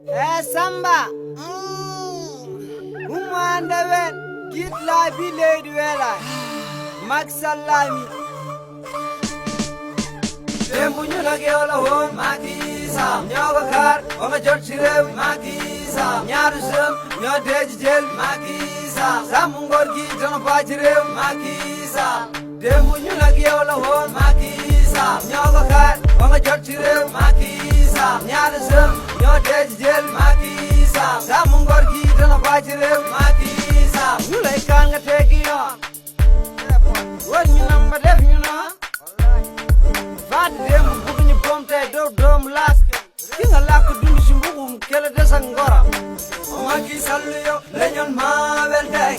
Samba. Umandawen. Git la bilay duela. Maksalami. Dembuñu la geola hon makisa. Nyoga kar. Onga jorchire makisa. Nyaru sem. Nyo deji jel makisa. Samungor gi jono pachire makisa. Dembuñu la geola hon makisa. Nyoga kar. Onga jorchire makisa. Nyaru sem. Nyo deji jel makisa. Samungor gi jono pachire makisa. Mulai kanga tegi on. What you number def you know? Fat dem buguñu pomte dom lask. Ki nga lak dundu ci mbugum kele des ak ngora. Macky Sall yo leñon ma wel tay.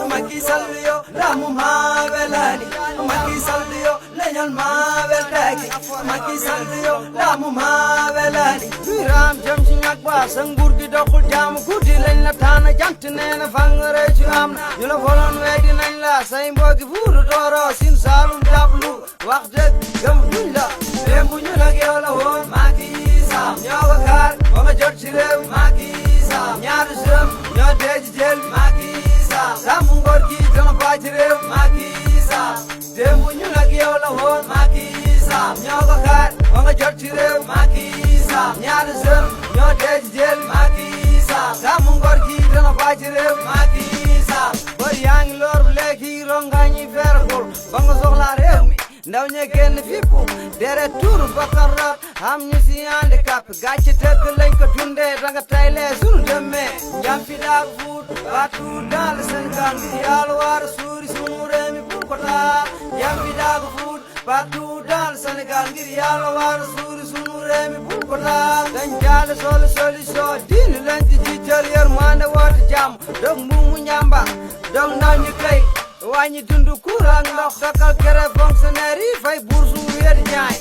Macky Sall yo la mu ma welani. Macky Sall yo leñon ma wel tay. Macky Sall yo la mu ma welani. Ram jam ci ñak ba sa nguur gi doxul jam guddi lañ la tana jant neena fangare ci am ñu la volon wédi nañ la say mbogi fuuru doro sin salum dablu wax deug gëm duñ la dembu ñu la geew la woon Macky Sall ñoo kar ba nga jot ci réew Macky Sall ñaari jëm ñoo deej jël Macky Sall samu ngor gi dana ba ci réew Macky Sall dembu ñu la geew la woon Macky Sall ñoo kar ba nga jot ci réew Macky Sall ñaari jëm ñoo deej jël Macky Sall samu ngor gi dana ba ci réew Macky Sall bari yaa ngi lor léegi rongañi vergol ba nga soxla réew mi ndaw ñe génn fippu dere tuuru bakkan rot am ñu si handicap gàcce dëgg lañ ko dundee danga tayle sunu demee njam fi daag fuut partout dans le Sénégal ngir yàlla war suuri sunu réew mi bul ko taal njam fi daag fuut partout dans le Sénégal ngir yàlla war suuri sunu réew mi bul ko taal dañ jaale solution diine lañ ci jiital yërmande woote jàmm dog mbuumu njàmba dog ndaw ñi kay wàññi dundu courant ndox dakal kere fonctionnaire yi fay bourse weer ñaay